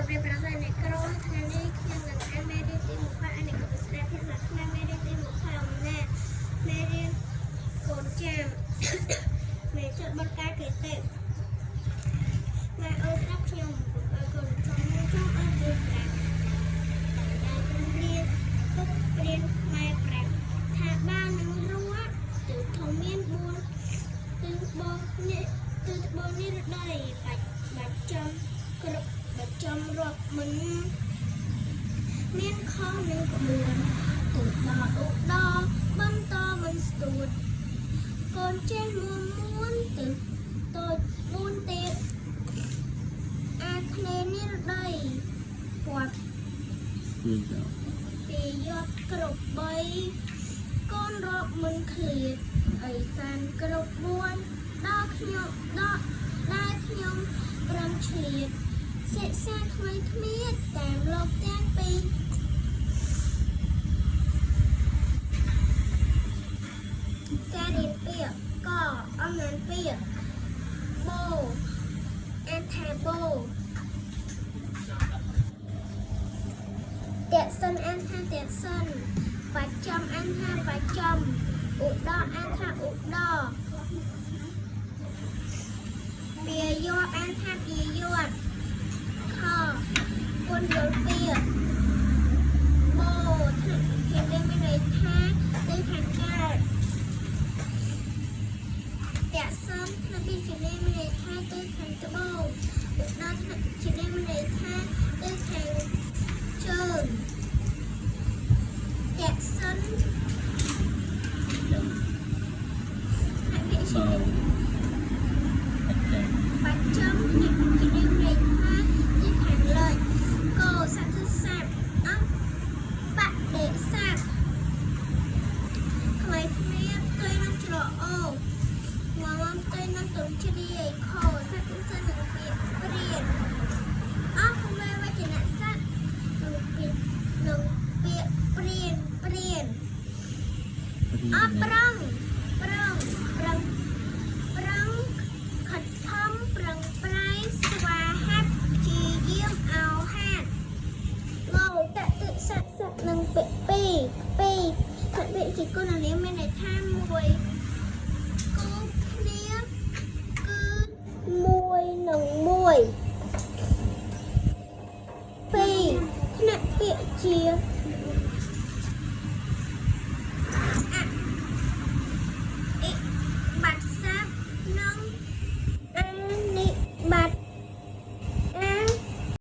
រាបប្រសិនអ្នកក្រុមថ្ងៃនេះខ្ញុំនឹងអានមេរៀនទី20អានអ្នកក៏ស្ដាប់ភាសាខ្មែរមេរៀនទី20អំណាចមេរៀនកូនចាំមេចត់បត់ការគេទេម៉ែអើយស្ដាប់ខ្ញុំឲ្យកូនចំចង់ឲ្យយល់ប្រាប់តែដល់ព្រៀនពុកព្រៀនម៉ែប្រាប់ថាបាននឹងរត់ទៅធំមាន4ទិបងនេះទិត្បូងនេះរដីបាច់បាច់ចំគ្រប់បាច់ចំរាប់មិនមានខុសនឹងក្បួនទៅដល់ឧដរបន្តមិនស្ទួតកូនចេះមួមួនទៅតូច4ទៀតអាគ្នេនេះរដីពាត់ ពីចោ ពីយត់គ្រប់3កូនរាប់មិនឃ្លាតអីសានគ្រប់4ដល់ខ្ញុំដល់ដែលខ្ញុំប្រឹងឆ្លៀតសិក្សាថ្មីថ្មៀតតាមលោកទាំងពីរការរៀនពាក្យកអំណានពាក្យបូអានថាបូតេសិនអានថាតេសិនបច្ចំអានថាបច្ចំឧដរអានថាឧដរពាយ័ព្យអានថាពាយ័ព្យខគុណយល់ពាក្យបូថ្នាក់ជាលេខមានន័យថាទៅខាងកើតតេសិនថ្នាក់ពីជាលេខមានន័យថាទៅខាងត្បូងឧដរថ្នាក់ជាលេខមានន័យថាទៅខាងជើងតេសិនថ្នាក់ពីជា បោអច្ចា បច្ចំថ្នាក់ជាលេខមានន័យថាទៅខាងលិចកោសត្វស័ព្ទអបដិស័ព្ទ ថ្មីថ្មីផ្ទុយនឹងច្រអូកងងផ្ទុយនឹងទុំជ្រាយខសត្វទិសនឹងពាក្យព្រានអស់ភវវចនៈសត្វនឹងពាក្យនឹងពាក្យព្រានព្រានអស់ប្រឹងប្រឹងប្រឹងប្រឹងខិតខំប្រឹងប្រែងស្វាហាប់ជាយាមអោហាតងសត្វទិសត្វសត្វនឹងពាក្យពីរពីរ សត្វជាគុណនាមមានន័យថាមួយគូគ្នាគឺមួយនិងមួយពីរថ្នាក់ពាក្យជា